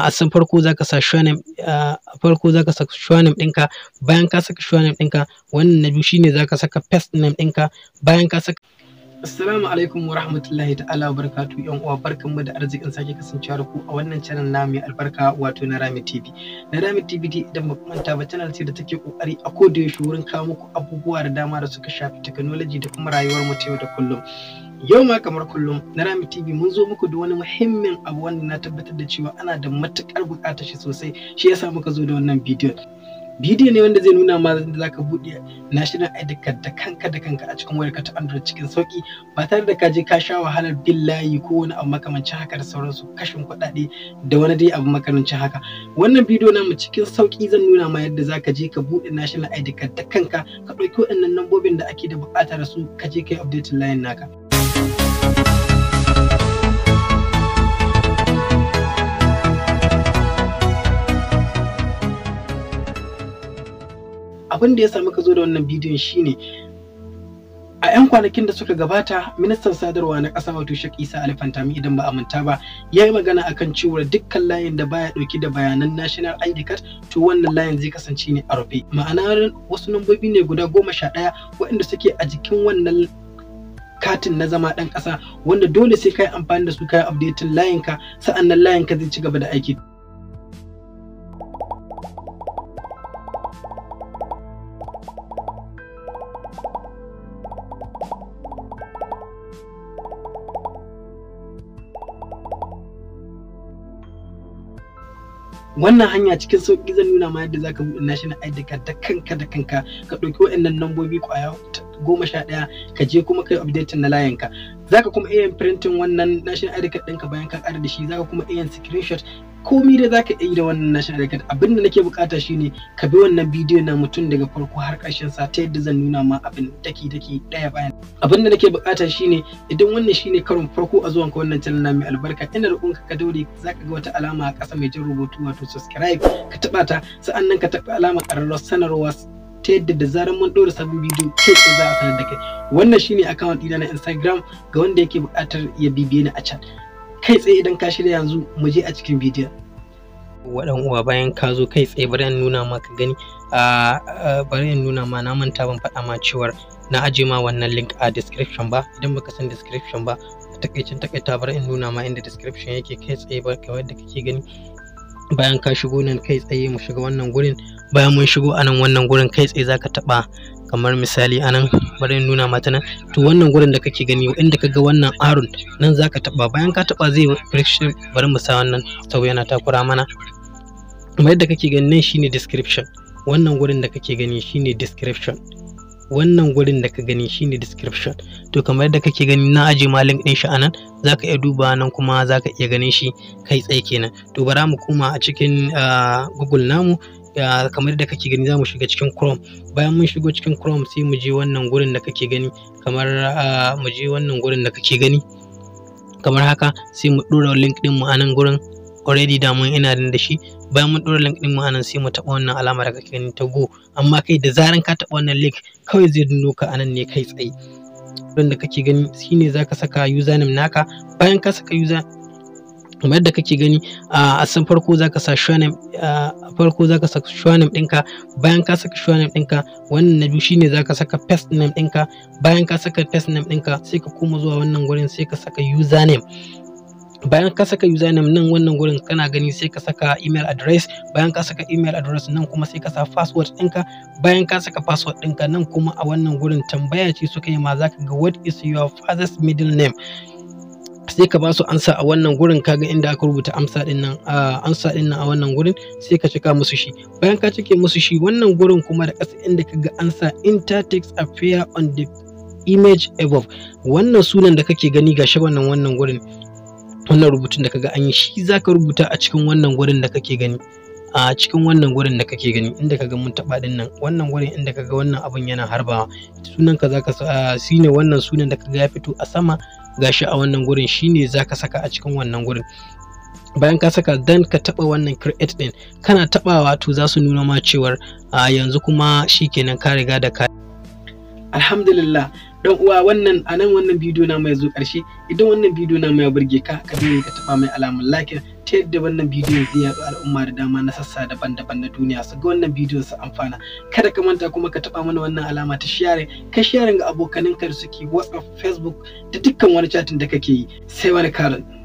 A san farko zaka sa surname, farko zaka saka surname ɗinka. Bayan ka saka surname ɗinka, wannan na biyu shine zaka saka first name ɗinka. Bayan ka saka. Assalamu alaikum wa rahmatullahi ta'ala wa barakatuhu, yan uwa, barkanmu da arzikin sake kasancewa da ku a wannan channel na mai albarka, wato na Rami TV. Na Rami TV dai, idan ba ku manta ba, channel ce da take kokari a koda yaushe wurin kawo muku abubuwa da dama da suka shafi technology da kuma rayuwar mu ta yau da kullum. Yau ma kamar kullum, na Rami TV mun zo muku da wani muhimmin abu wanda na tabbatar da cewa ana da matukar buƙatar shi sosai, shi yasa muka zo da wannan bidiyon. Bidiyo ne wanda zai nuna ma da zaka buɗe national ID card da kanka da kanka a cikin wayarka ta Android cikin sauki, ba tare da ka je ka sha wahalar bin layi ko wani abu makamancin haka da sauransu, kashin kuɗaɗe da wani dai abu makamancin haka. Wannan bidiyo namu, cikin sauki zan nuna ma yadda zaka je ka buɗe national ID card da kanka, ka ɗauki waɗannan lambobin da ake da buƙata da su, ka je ka yi updating layin naka. Abin da ya sa muka zo da wannan bidiyon shine, a 'yan kwanakin da suka gabata, ministan sadarwa na ƙasa, wato Sheikh Isa Ali Pantami, idan ba a manta ba, ya yi magana akan cewa dukkan layin da baya ɗauki da bayanan national ID card, to wannan layin zai kasance ne a rufe. Ma'ana, wasu lambobi ne guda 11 waɗanda suke a jikin wannan katin na zama ɗan ƙasa, wanda dole sai ka yi amfani da su ka yi updating layinka, sa'annan layinka zai ci gaba da aiki. Wannan hanya cikin sauƙi zan nuna ma yadda zaka buɗe national ID card da kanka da kanka, ka ɗauki waɗannan lambobi ƙwaya 11, ka je kuma kai updating na layinka. Zaka kuma iya yin printing wannan national ID card ɗinka bayan ka ƙara da shi, zaka kuma iya yin screenshot, komi da zaka iya yi da wannan national ID card. Abin da nake bukata shine ka bi wannan bidiyo na mutum daga farko har ƙarshen sa, ta yadda zan nuna ma abin daki daki, ɗaya bayan. Abin da nake bukata shine, idan wannan shine karon farko a zuwanka wannan channel na mai albarka, ina roƙonka ka daure. Zaka ga wata alama a ƙasa mai jan rubutu, wato subscribe, ka taɓa ta, sa'annan ka taɓa alamar ƙararrawar sanarwa, ta yadda da zarar mun ɗora sabon bidiyo, kai tsaye za a sanar da kai. Wannan shine account ɗina na Instagram, ga wanda yake buƙatar ya bibiye ni a can kai tsaye. Idan ka shirya yanzu, mu je a cikin bidiyon. Waɗan uwa, bayan ka zo kai tsaye, bari in nuna ma ka gani. Bari in nuna ma, na manta ban faɗa ma cewar na aje ma wannan link a description ba. Idan baka san description ba, a takaicin takaita, bari in nuna ma inda description yake kai tsaye. Ba kamar yadda kake gani, bayan ka shigo nan kai tsaye, mu shiga wannan gurin. Bayan mun shigo anan wannan gurin, kai tsaye zaka taɓa, kamar misali anan, bari in nuna mata nan. To, wannan gurin da kake gani, inda ka ga wannan arrow nan, zaka taɓa. Bayan ka taɓa, zai friction. Bari mu sa wannan sau, yana takura mana. Kamar yadda kake gani, nan shine description. Wannan gurin da kake gani shine description. Wannan gurin da ka gani shine description. To, kamar yadda kake gani, na aje ma link din shi anan, zaka iya duba nan kuma zaka iya ganin shi kai tsaye kenan. To, bara mu koma a cikin Google namu. Kamar yadda kake gani, zamu shiga cikin Chrome. Bayan mun shigo cikin Chrome, sai mu je wannan gurin da kake gani, kamar mu je wannan gurin da kake gani kamar haka, sai mu ɗora link din mu a nan gurin. Already da mun ina da shi. Bayan mun ɗora link ɗin mu anan, sai mu taɓa wannan alama da kake gani ta go. Amma kai, da zaran ka taɓa wannan link, kawai zai nuno ka anan ne kai tsaye. Wanda kake gani shine zaka saka username naka. Bayan ka saka user, kamar yadda kake gani, a san farko zaka sa surname, farko zaka saka surname ɗinka. Bayan ka saka surname ɗinka, wannan na biyu shine zaka saka first name ɗinka. Bayan ka saka first name ɗinka, sai ka koma zuwa wannan gurin, sai ka saka username. Bayan ka saka username, nan wannan gurin kana gani, sai ka saka email address. Bayan ka saka email address, nan kuma sai ka sa password ɗinka. Bayan ka saka password ɗinka, nan kuma a wannan gurin tambaya ce suka yi ma, zaka ga "What is your father's middle name?" Sai ka ba su ansa a wannan gurin. Kaga inda aka rubuta amsa din nan, ansa din nan a wannan gurin, sai ka cika musu shi. Bayan ka cike musu shi, wannan gurin kuma da ƙasa inda ka ga ansa "Enter text appear on the image above", wannan sunan da kake gani gashi, wannan gurin, wannan rubutun da kaga an yi, shi zaka rubuta a cikin wannan gurin da kake gani, a cikin wannan gurin da kake gani, inda kaga mun taba din nan, wannan gurin inda kaga wannan abun yana harbawa. Sunan ka zaka shine wannan sunan da kaga ya fito a sama gashi a wannan gurin, shine zaka saka a cikin wannan gurin. Bayan ka saka, dan ka taba wannan create din. Kana tabawa, to za su nuna ma cewar a yanzu kuma shikenan, ka riga da ka. Alhamdulillah. Dan uwa, wannan a nan wannan bidiyo na mai zo ƙarshe. Idan wannan bidiyo na mai burge ka, ka daure ka taɓa mai alamar like, ta yadda wannan bidiyon zai yaɗu, al'umma da dama na sassa daban-daban na duniya su ga wannan bidiyon su amfana. Kada ka manta kuma ka taɓa mana wannan alama ta share, ka share ga abokaninka da suke WhatsApp, Facebook da dukkan wani chatting da kake yi. Sai wani karon.